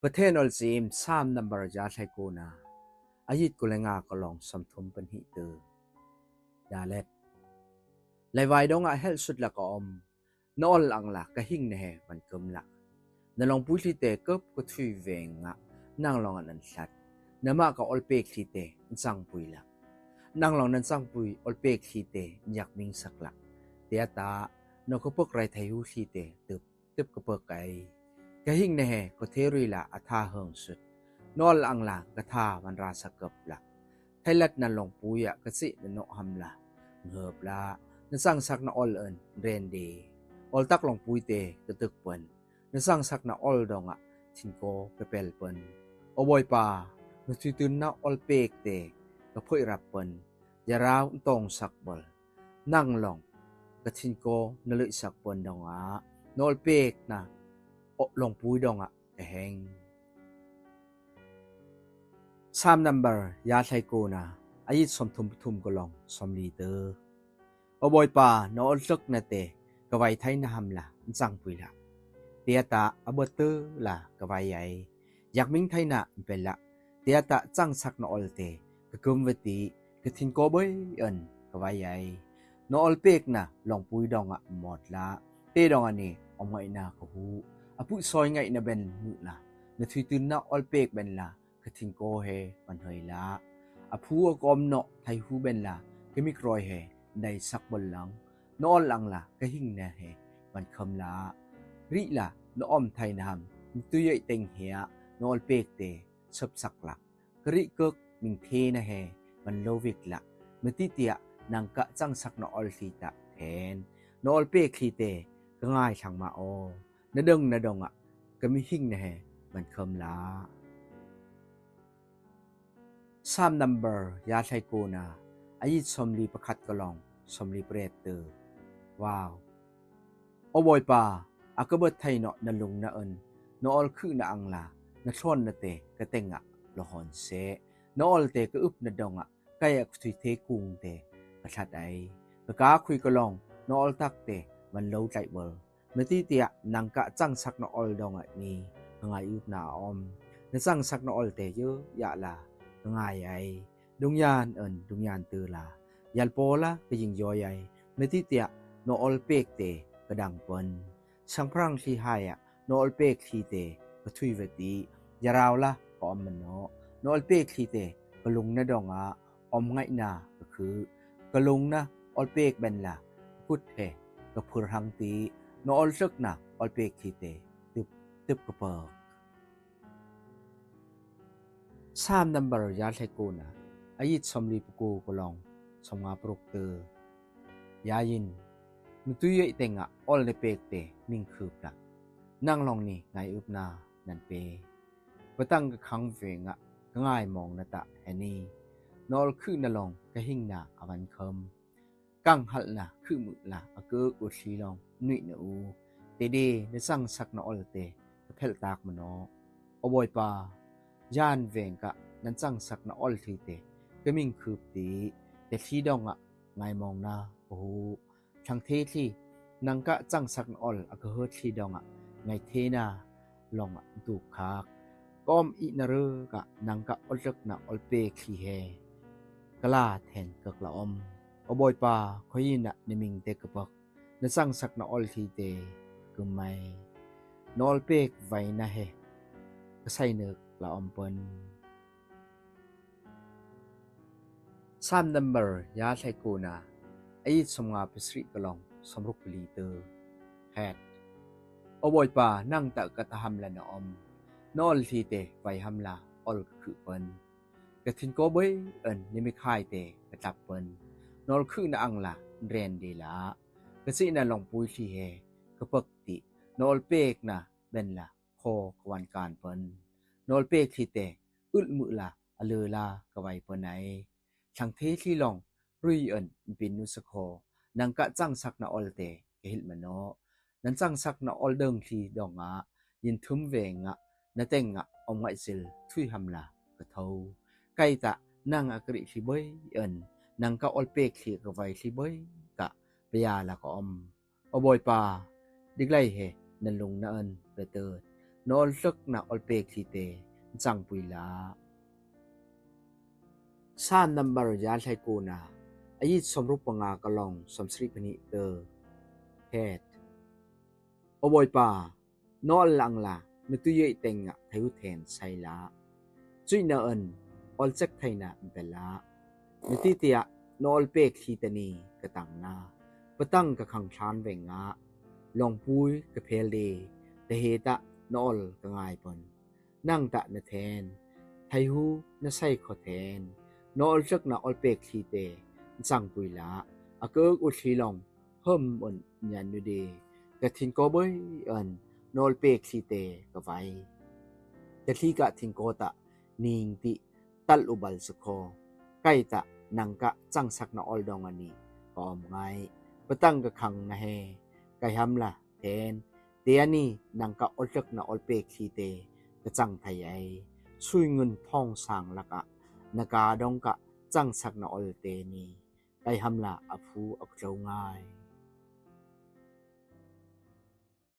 ປະເທນອອລຈີມ ຊາມນຳເບີ ຢາໄທໂກນາ ອາຍິດກຸແລງາ ກະລອງສອມທຸມເປັນຫິເຕີ ດາແລັດ ໄລວາຍດອງອະແຮລສຸດລະກະອອມ ນະອອນລະອັງລະ ກະຫິງນະແຮ ວັນເຄີມລະ ນະລອງປຸຍລີເຕ ເກີບກະທຸຍແວງງະ ນາງລອງອັນອັນສັດ ນະມະກະອອລເປກລີເຕ ອັນສັງປຸຍລະ ນາງລອງນັນສັງປຸຍ ອອລເປກລີເຕ ຍັກມິງສັກລະ ເຕຍະຕະ ນອກກະເປິກໄຣໄທຫູລີເຕ ຕຶບ ຕຶບກະເປິກໄອ ກະຫິງນະແຮ ກໍເທລຸຍລະ ອາທາເຮີງສຸດ ນອນລະອັງລະ ກະທາວັນລາສະເກີບລະ ໄທລັດນະລອງປຸຍອະ ກະຊິນະເນາະຫຳລະ ເຮີບລະ ນະສັງສັກນະອອລເອິນ ແຣນເດ ອອລຕັກລອງປຸຍເຕ ກະຕຶກເປິນ ນະສັງສັກນະອອລດອງອະ ທິນໂກ ກະແປລເປິນ ອອບອຍປາ ນະທຸຍຕື່ນນະອອລເປກເຕ ກະເຜີຍຮັບເປິນ ຢາລາວຕອງສັກເບິນ ນາງລອງ ກະທິນໂກ ນະເລີຍສັກເປິນດອງອະ ນອອລເປກນະ ອອລອງປຸຍດອງອະ ກະແຮງ ຊາມນຳເບີ ຢາໄທໂກນາ ອາຍິດສອມທຸມປະທຸມກະລອງ ສອມລີເຕີ ອອບອຍປາ ນະອອລເລິກນະເຕ ກະໄວໄທນະຫຳລະ ອັນສັງປຸຍລະ ເຕຍະຕະ ອາເບີເຕີລະ ກະໄວໄອ ຢາກມິງໄທນະ ເປັນລະ ເຕຍະຕະ ສັງສັກນະອອລເຕ ກະກຶມວະຕິ ກະທິນໂກເບີຍເອິນ ກະໄວໄອ ນະອອລເປກນະ ລອງປຸຍດອງອະ ມອດລະ ເຕດອງອະເນ ອອມໄງນາກະຫູ ອະປຸຊອຍໄງນະແບນມືລະ ນະທຸຍຕື່ນນະອອລເປກແບນລະ ກະທິນໂກເຮ ວັນເຮີຍລະ ອະພູອະກອມເນາະ ໄທຫູແບນລະ ກະມິກຣອຍເຮ ໄດສັກບົນລັງ ນອອນລະອັງລະ ກະຫິງນະເຮ ວັນເຄີມລະ ຣິລະ ນະອອມໄທນະຫຳ ນະຕຸຍເຢຍເຕັງເຮ ນະອອລເປກເຕ ເສິບສັກລະ ກະຣິເກີກມິງເທນະແຮ ວັນໂລວິກລະ ມະຕິເຕຍ ນາງກະສັງສັກນະອອລທີຕະແທນ ນະອອລເປກທີເຕ ກະງາຍທັງມາອໍ ນະເດິງນະດົງອະ ກະມິຫິງນະແຮ ວັນເຄີມລະ ຊາມນຳເບີ ຢາໄທໂກນາ ອາຍິດສອມລີປະຄັດກະລອງ ສອມລີປະແຣດເຕີ ວ້າວ ອອບອຍປາ ອາກະເບີດໄທເນາະ ນະລຸງນະເອິນ ນະອອລຄືນະອັງລາ ນະທອນນະເຕ ກະເຕັງອະ ລະຮອນເຊ ນະອອລເຕ ກະອຶບນະດົງອະ ໄກອະ ກະທຸຍເທກຸງເຕ ກະທັດໄອ ກະກາຄຸຍກະລອງ ນະອອລຕັກເຕ ວັນໂລໄຕເບີ ມະຕິເຕຍ ນາງກະຈັງສັກນະອອລດອງອະນີ ກະງາຍອຶບນາອອມ ນະຈັງສັກນະອອລເຕ ເຢີຍະຍະລາ ກະງາຍໄອ ດຸງຍານເອິນ ດຸງຍານເຕີລາ ຢານປໍລາ ກະຍິງຢອຍໄອ ມະຕິເຕຍ ນະອອລເປກເຕ ກະດັງເປິນ ສັງພະລັງທີໄຮອະ ນະອອລເປກທີເຕ ກະທຸຍວະຕິ ຢາລາວລາ ກະອອມມະເນາະ ນະອອລເປກທີເຕ ກະລຸງນະດອງອະ ອອມໄງນາ ກະຄື ກະລຸງນະ ອອລເປກແບນລາ ກະກຸດເຮ ກະພຸລຮັງຕິ ນະອອລເລິກນະ ອອລເປກທີເຕ ຕຶບ ຕຶບກະເປິກ ຊາມນຳເບີ ຢາໄທໂກນາ ອາຍິດສອມລີປະກູກະລອງ ສອມງາປະລຸກເຕີ ຢາຍິນ ນຸຕຸຍເຢຍເຕັງອະ ອອລເນເປກເຕ ມິງຄືບນະ ນາງລອງນີ ງາຍອຶບນາ ນັນເປ ປະຕັງກະຄັງເວງອະ ກະງາຍມອງນະຕະແຮນີ ນອລຄືນະລອງ ກະຫິງນາ ອາວັນເຄີມ ກັງຫັນລະ ຄືມືລະ ອາເກີກອຸດຊີລອງ ນຸຍນະອູ ເຕເດ ນະສັງສັກນະອອລເຕ ກະເພັລຕາກມະເນາະ ອອບອຍປາ ຢານແວງກະ ນະສັງສັກນະອອລທີເຕ ກະມິງຄືບຕິ ເຕທີດອງອະ ງາຍມອງນາ ກະຫູ ທັງເທທີ ນາງກະຈັງສັກນະອອລ ອາກະເຮີດທີດອງອະ ໄງເທນາ ລອງອະ ຕູກຄາກ ກອມອີນະເຣີກະ ນາງກະອອດເລິກນະອອລເປກທີເຮ ກະລາແທນເກີກລະອອມ ອອບອຍປາ ຄອຍນະ ນະມິງເຕກະເປິກ ນະສັງສັກນະອອລທີເຕ ກຶມໄມ ນອລເປກໄວນະເຮ ກະໄຊເນີກລະອອມເປິນ ຊາມນຳເບີ ຢາໄທໂກນາ ອາຍິດສອມງາປະສະລິກະລອງ ສອມລຸກປະລີເຕີ ແຮດ ອອບອຍປາ ນັງຕະກະຕະຫຳລະນະອອມ ນອລທີເຕ ໄວຫຳລາ ອອລກະຄືເປິນ ກະທິນໂກເບີຍເອິນ ນິມິຄາຍເຕ ກະຕັບເປິນ ນອລຄືນະອັງລາ ແຣນເດລາ ກະຊິນະລອງປຸຍທີເຮ ກະເປິກຕິ ນອລເປກນະ ແບນລາ ຂໍກະວັນການເປິນ ນອລເປກທີເຕ ອຶດມືລາ ອະເລີລາ ກະໄວເປິນໄອ ທັງເທທີລອງ ລຸຍເອິນ ປິນນຸສະຂໍ ນາງກະຈັງສັກນະອອລເຕ ກະຫິດມະເນາະ ນະຈັງສັກນະອອລເດິງທີດອງອະ ຍິນທຶມເວງອະ ນະເຕັງອະ ອອມໄງຊິລ ທຸຍຫຳລາ ກະເທົາ ໄກຕະ ນາງອາກະລິທີເບີຍເອິນ ນາງກະອອລເປກທີກະໄວທີເບີຍກະ ປະຍາລະກະອອມ ອອບອຍປາ ດິກໄລເຮ ນະລຸງນະເອິນ ປະເຕີດ ນອລເລິກນາ ອອລເປຄລີເຕ ນຈັ່ງປຸຍລາ. ຊາມນຳເບີ ຢາໄທໂກນາ ອາຍຸ ສອງຮ້ອຍປະງາ ກະລອງ ສອມສິບພະນິເຕີ ແພດ. ອອບອຍປາ ນອລອາງລາ ນະຕຸເຢຍເຕັງງະ ໄທຫູແທນໄຊລາ ຈຸຍນາເອິນ ອອລຈັກໄທນາ ເບລາ ນະຕິຕະຍະ ນອລເປຄລີຕະນີ ກະຕັງນາ ປະຕັງກະຄັງທານແວງງາ ລອງປຸຍກະເພລເດ ຕະເຮຕະ ນອລກະງາຍເປິນ ນັງຕະນະແທນ ໄທຫູນະໄຊຂໍແທນ ນອລເລິກນາ ອອລເປຄລີເຕ ນຈັ່ງປຸຍລາ ອາເກີກອຸດທີລອງ ເຮີມເອິນຍານດຸເດ ກະທິງກໍເບີຍເອິນ ນອລເປຄລີເຕກະໄວ ກະທີກະທິງກໍຕະ ນີງຕິ ຕັນອຸບັນສຸຂໍ ໄກຕະ ນັງກະ ຈັງສັກນາ ອອລດອງອານີ ກອມງາຍ ປະຕັງກະຄັງນະແຮ ໄກຫຳລະແທນ ເຕຍານີ ນັງກະ ອອລເລິກນາ ອອລເປຄລີເຕ ກະຈັງໄທໄອ ຊຸຍງຶນພອງສາງລະກະ ນະກາດອງກະ ຈັງສັກນາ ອອລເຕນີ ໄກຫຳລະອາພູອາເຈົ້າງາຍ.